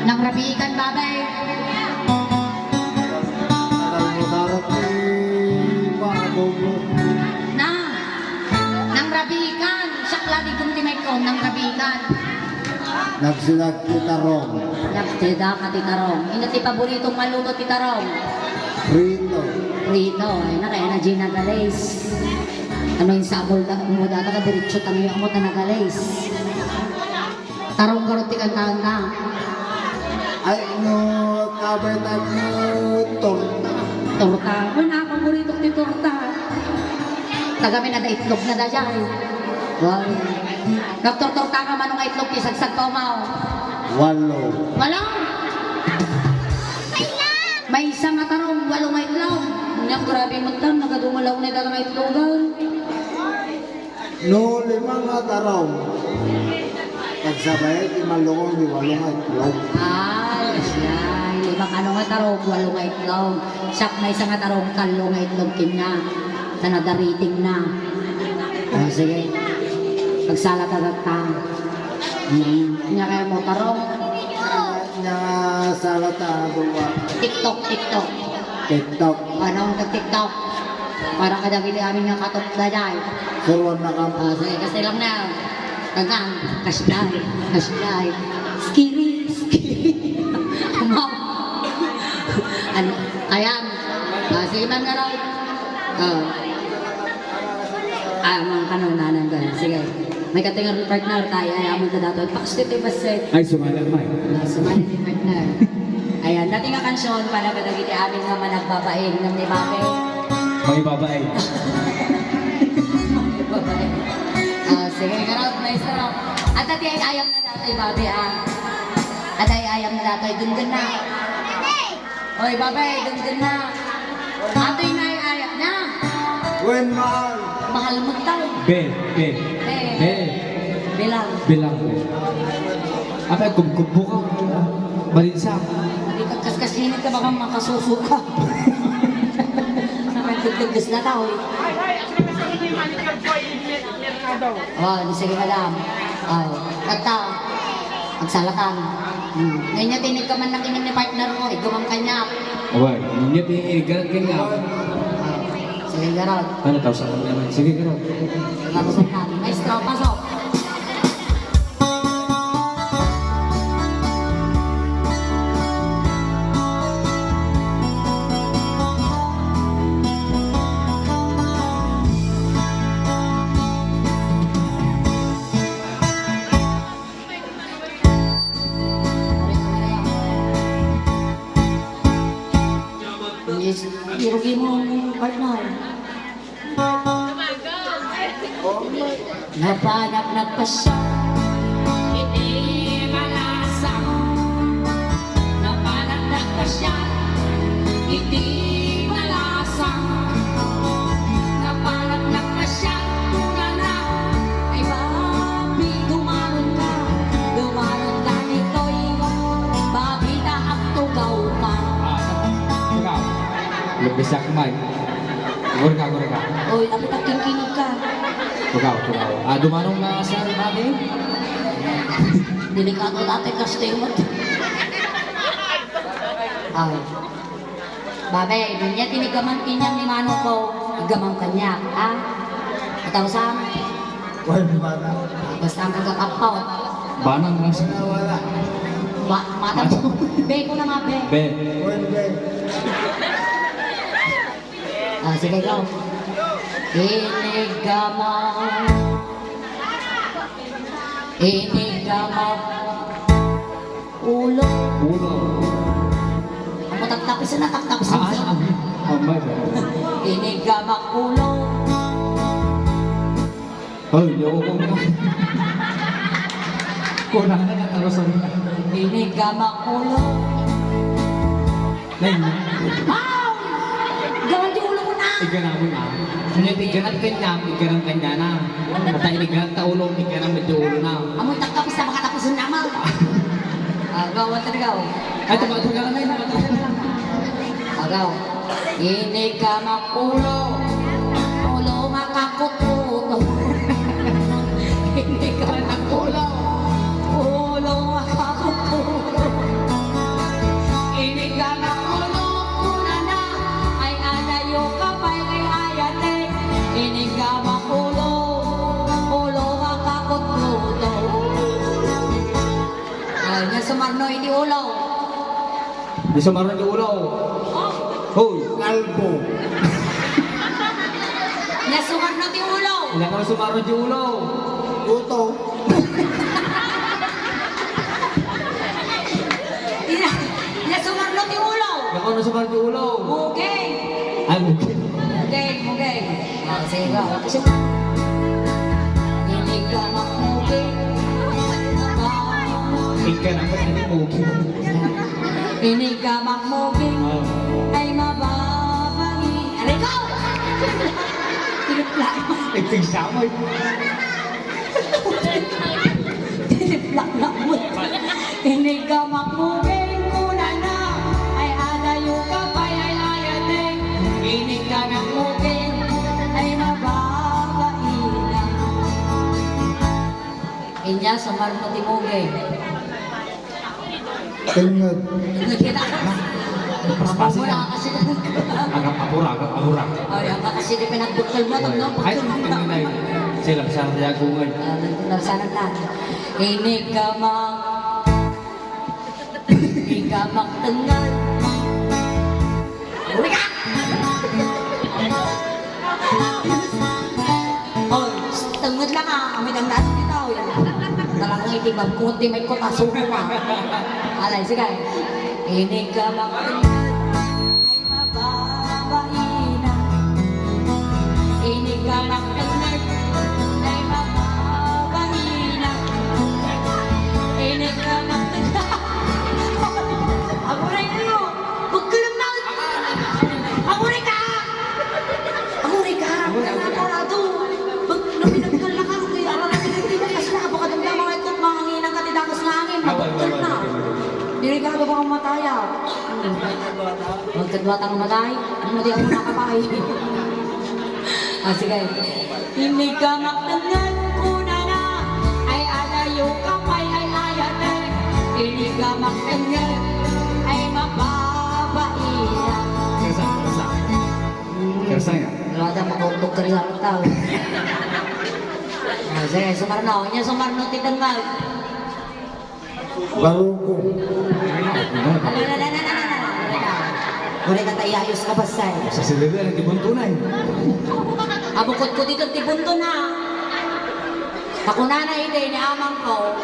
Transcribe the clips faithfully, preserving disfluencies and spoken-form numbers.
Nangrabikan, babay. Alam mo, darating pa ako. Na, nangrabikan. Siak la di gum ti maikon, nangrabikan. Nagsidag ti tarong. Nagsidag ti tarong. Ino ti paboritong maluto ti tarong? Prito. Prito. Ay, na kaya na Gina Gales. Ano yung sabol da? Mo data ka diretso tangi mo ta nagales. Tarong garud ti kantaanda. Ay, no, kabay tayo, torta. Torta. Una, paborito ti torta. Tagamin na da itlog na da dyan. Wow. Nagtortorta ka, mano nga itlog ti sagsag pa umaw? Walo. Walo? Maysa nga tarong, walo nga itlog. Nya, grabe mo tan, nagadumalaw na da nga itlogan. No, lima nga tarong. Pagsabay, ti malungon, di walo nga itlog. Ay, siya. Lima nga ano nga tarong, walo nga itlog. Siak maysa nga tarong, tallo nga itlog kinna. Sana dariting na. O, sige. Pagsala ta ta. Hmm. Nya kaya mo tarong. Nya sala ta, dua. TikTok, TikTok. TikTok. Ano ang TikTok? Para kadagiti amin nga katok dayay. Suruan na ka. Ah, sige, kasi lang na. Tagang, kasday, kasday. Skiri, skiri. Ma'am. Ano, ayan. Ah, sige, ma'am, nga raw. Ah. Ah, mga kanunanay, ganun. Sige. May katingar ni partner tayo, ay, amon ta dato. Paksti ti baset. Ay, sumala, Mike. Ah, sumala ni partner. Ayan, dati nga kansion para kadagiti amin nga managbabain, ngem ni Babe. Mangibabain. Babae. Ah, sige, garot, maestro. At dati ay ayam na dati, Babe, ah. At ay ayam na dati, dunggan na. Oy, Babe, dunggan na. Atoy na ay ayam na. Wen, mahal. Mahal mo tayo. Be, be. Be. Be. Bilang. Bilang, be. Apay, kumkumbo ka. Balinsa. Hindi ka kaskas init ka, baka makasuso ka. Nakagdagdagas na tao, eh. Oh, di sige, madam. Oh, kata. Agsalatan. Hmm. Ngayon niya, tinig ka man na kinin ni partner mo, igumang kanya. Away, ngayon niya, tinig ka kanya. Oh, sige, garot. Ano, tao sa kanya naman? Sige, garot. Tapos ang kami. Maestro, pasok. Yes, irugi mo ang partner. Napanak nagpasya, iti malasang. Napanak nagpasya, iti malasang. Napanak nagpasya, kunana, ay, papi, dumanon ka, dumanon ka ditoy, papi, ta agtugaw ka. Ah, tugaw. Lumpisak, Mike. Gurga, gurga. Oy, apay ta kingkinig ka. Tugaw, tugaw. Ah, dumanon nga, sir, Babe. Delikado dati, customer. Ah. Babe, dunya ti igaman kaniak ni manong ko, igaman kaniak, ha? Ataw sa? Wala, wala. Basta ang kagapapot. Banang lang sa. Wala, wala. Ba, mata mo. Be ko na nga, be. Be. Wala, be. Ah, sige, go. Inigama. Inigama. Ulo. Ulo. Ang matatapis na, tatapis na. Ah, ah, ah, ah, my bad. Inigama ulo. Hoy, di ako kung kunana na kalusan. Inigama ulo. Nay, nay. Ay! Gawan ti ulo ko na! Igana mo na. Kanya ti ganat kanya, igana kanya na. Mata iniganat ta ulo, igana mo ti ulo na. Amoy takapis na makatapusan naman. Ah, gawan talaga, oh. Ay, tumatulog ka na, tumatulog ka na. Agaw. Inigama ulo. Ulo nga kakukuto. Inigama ulo. Ulo nga kakukuto. Ania sumarno iti ulo? Ania sumarno iti ulo? Hoy! Kalbo. Ania sumarno ti ulo? Ania sumarno ti ulo? Uto. Ania, ania sumarno ti ulo? Ania sumarno ti ulo? Muging. Ay, muging. Muging, muging. Ah, sige, go. Inig ka makmuging. Ikaw naman, ano, muging. Inig ka makmuging. Oh. Ay mababain. Aray ko! Tiniplak. Ay, tigsamay. Tiniplak na mo. Inig ka makmuging kunana, ay adayo ka pay ay ayatek. Inig ka makmuging, ay mababaina. Inya, sumarno ti muging. Tengnged. Paspasin niya. Agap-apura, agap-apura. Ay, ang kasi di pinagbukal mo, ay, no? Ay, tengnged na yun. Sila, saan kaya kung ay? Ah, nagsanan na. Inig ka ma-, inig ka magtengnged. Uli ka! Oy, tengnged lang, ah. Amoy dangdang dito, oy. Talagang iti bagko, ti may ko, kasuko ka. Alay, sige. Inig ka magtengnged. Mababaina. Inig ka magtengnged, ay mababaina. Inig ka magtengnged. Aguray kayo. Pagkalamang. Aguray ka. Aguray ka. Aguray ka. Naparado. Pag naminagkal na ka, kaya alam na pinagtigas na. Baka damdama nga ito, manginang ka, ti dakas nga hangin. Mapagkal na. Delikado baka mataya. Magkadwa tang matay? Ano di ako nakapay? Ah, sige. Inig ka magtengnged, kunana, ay adayo ka pay ay ayatek. Inig ka magtengnged, ay mababaina. Kersa, kersa. Kersa nga. Wala ka makauntog ka rin ang tao. Ah, sige, sumarno. Nya sumarno ti tengnged. Baruko. Ano, ano, ano, ano, ano, ano, ano? Uri ka tayo, ayos ka, basta, eh. Sa silidar, ti bunto na, eh. Abukot ko dito, ti bunto na. Ako na na, ide, ni amang ko.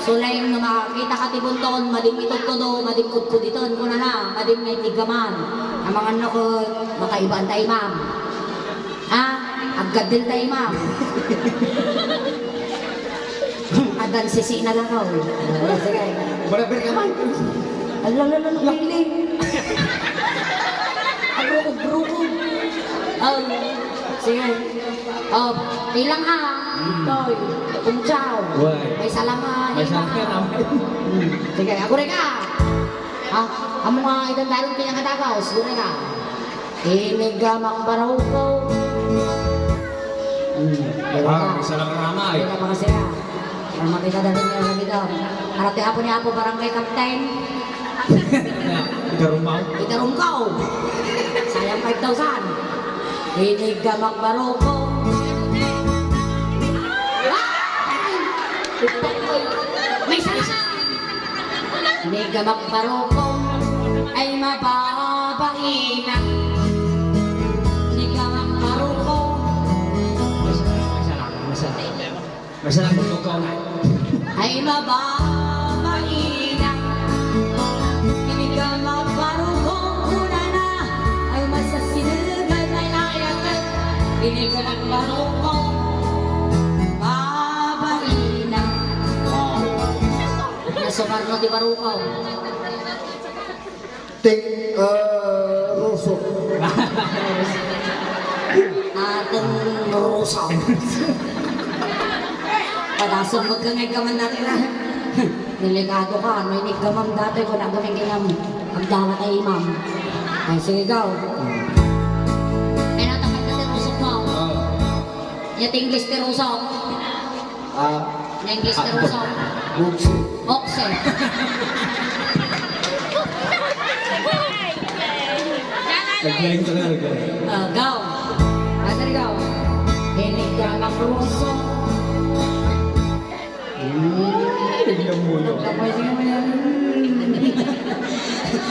Suleng nga makakita ka ti bunto, madim itod ko do, madim kudkod iton, kuna na, madim nga itigaman. Amangan na ko, makaibaan tayo, ma'am. Ha? Aggadil tayo, ma'am. Adan sisi na lang, oh. Sige. Wala, ber ka man. Ala, ala, ala, ala, piling. Agrukog-grukog. Oh, sige. Oh, bilang, ah. Hmm. Toy. Pungchaw. Way. May salama. May salama. Hmm. Sige, aguray ka. Ah, amo nga idan darong pinangadagaw. Aguray ka. Ini gamang baroko. Hmm. Ah, may salamat, Amay. Hindi ka makasaya. Para makita dahil niya lagi daw. Para ti Apo ni Apo, Barangay Captain. Ikarumaw. Ikarumaw. Sayang five thousand. Ini gamang baroko. May salamat. Ni gamang baroko ay mababaina. Ni gamang baroko. Masa lang, masa lang. Masa lang, masa lang, masa lang. Ay mababaina. Ni gamang baroko, kunana. Ay masasinugan ay ayakan. Ni gamang baroko. Babaina. Wow. Nasumarno ti barukaw. Ting, ah, Roso. Ating Rosa. Padasong magkangay ka man natin, ah. Delikado ka, no? Inig ka, ma'am, dati ko na gaming kay ma'am. Ang dala kay ma'am. Ay, sige, go. Ay, natakan ka ti Roso mo. Ah. Ya, ti English ti Roso. Ah, English ti Rosa. Boxer. Boxer. Naglain ka na, naglain. Ah, go. Asa ni go? Inig ka makruso. Hmm, tignan mo, no? Sige, sige, sige.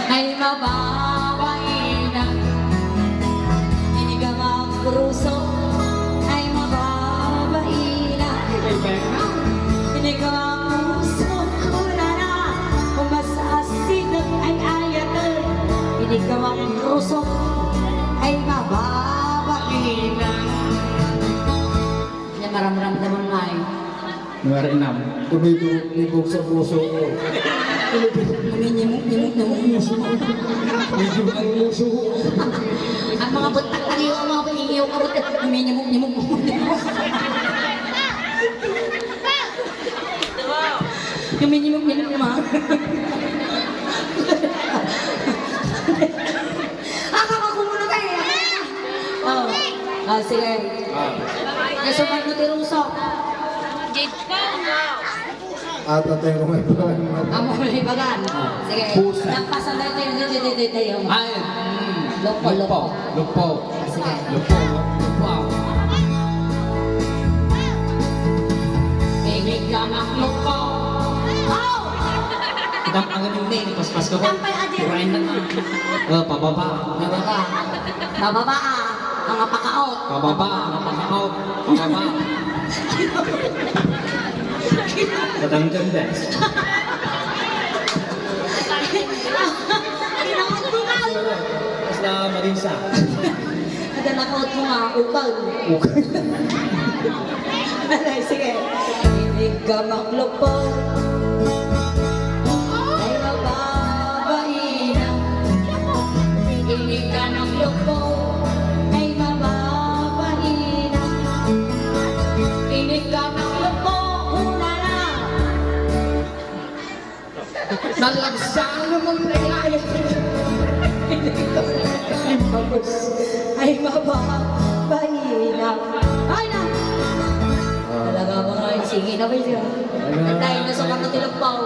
Ay mababaina, inigamak ruso. Ay mababaina, inigamak ruso. Kunana, umas asitek ay ayatek. Inigamak ruso. Ay mababaina. Nya maramramdaman ngay. Nga rinam. Tumibok-tibok sa puso ko. Tumibok. Uminyimok-nyimok na mong puso. Medyo ang puso. Ang mga buntak na iyo, ang mga paingiyaw ka, buntak. Uminyimok-nyimok. Uminyimok-nyimok na mga. Ang kakakumuno tayo. Oh. Ah, sige. Ah. Nasukat mo ti ruso. Amo may bagan. Ah. Sige. Pusa. Nagpasal na tayo. Ay. Lupo, lupo. Lupo. Sige. Lupo, lupo. Inigamak lupo. Oh! Kitang angan yung may, paspas ka po. Tampay, Adi. Kurain na nga. Oh, pababa. Pababa. Pababa, ah. Mga pakaot. Pababa, mga pakaot. Pababa. Katanggal, guys. Kinakot mo ka. Basta marisa. Ada nakaot mo nga, ukal. Ukal. Alay, sige. Inigamak lupo. Ay, mababaina. Inigamak lupo. Ay, mababaina. Inigamak lupo. Kunana. Nalagsan mo na yan. Ay, maba, baina. Ay, na. Ah. Talaga ba nga yung sige na ba siya? Ano? Tayo na sa mga tilapaw.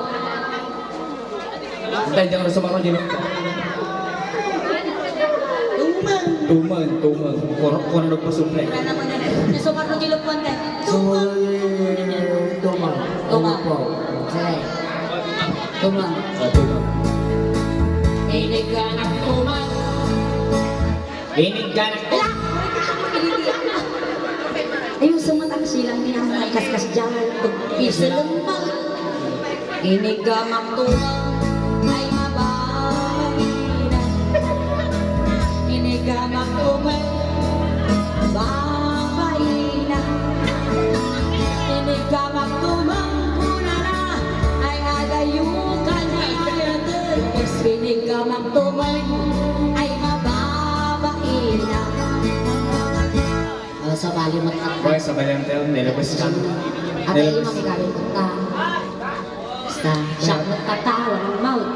Tayo dyan sa mga tilapaw. Tumang. Tumang, tumang. Kor-, kor-, nagpasupre. Wala naman na. Nasukat mo tilapaw, tayo. Tumang. Tumang. Tumang. Tumang. Opo. Sige. Tumang. Ah, tumang. Iniganak tumang. Iniganak tumang. Ala! Ayun, sumat ang silang niya, mga kaskas dyan. Pisilembang. Inigamak tumang. Ay, mabaina. Inigamak tumang. Babaina. Inigamak tumang kunana, ay adayo kaniayaten. Inigamak tumang, ay mababaina. Oh, sabali mo. Boy, sabali ang tayo, nilabas ka. Abay, nilabas. Mamigaling ka. Basta, siya magtatawa ng mouth.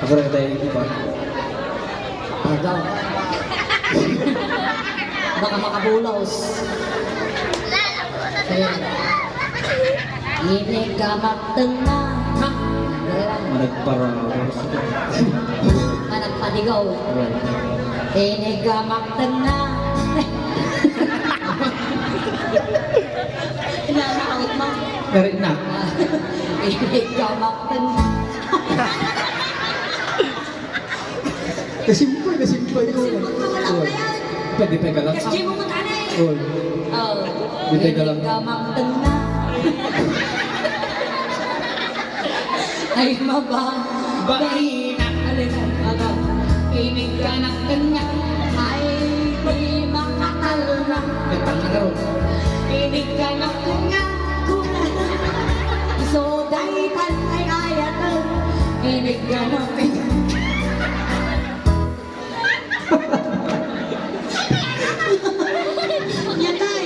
Ako na tayo, di ba? Aga. Baka makabulos. Ayan. Inigamak tengnga. Managparawas. Managpadigaw. Right. Inigamak tengnga. Inanaawit mo. Merit na. Ikaw, Makten. Nasimpay, nasimpay ko. Nasimpay ko, wala ko yan. Pwede pa ka lang. Kasi mo matana eh. Oh. Oh. Di pa ka lang. Ikaw, Makten na. Ay, maba. Baina. Alin? Ano? Inig ka ng kanya. Ay, di makatalna. May tanga na ron. Inig ka ng kanya. Kuna. So, daytan ay ayatan. Inig ka ng kanya. Yan, tay.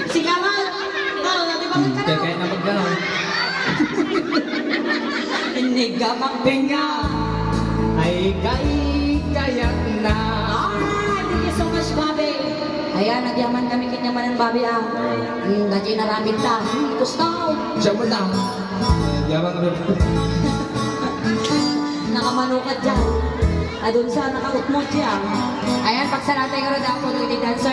Sigawan. Oh, di ba? Hmm, kaya, kaya na magganon. Hindi ka magpinga. Ay, kay, kaya na. Alright, thank you so much, Bobby. Ayan, nagyaman kami kanya manen, Bobby, ah. Hmm, dati naramit ta. Hmm, gusto. Siya mo lang. Yaman ka. Nakamano ka dyan. Adun sa nakautmod siya. Ayan, pagsalatay ka rin ako, lady dancer.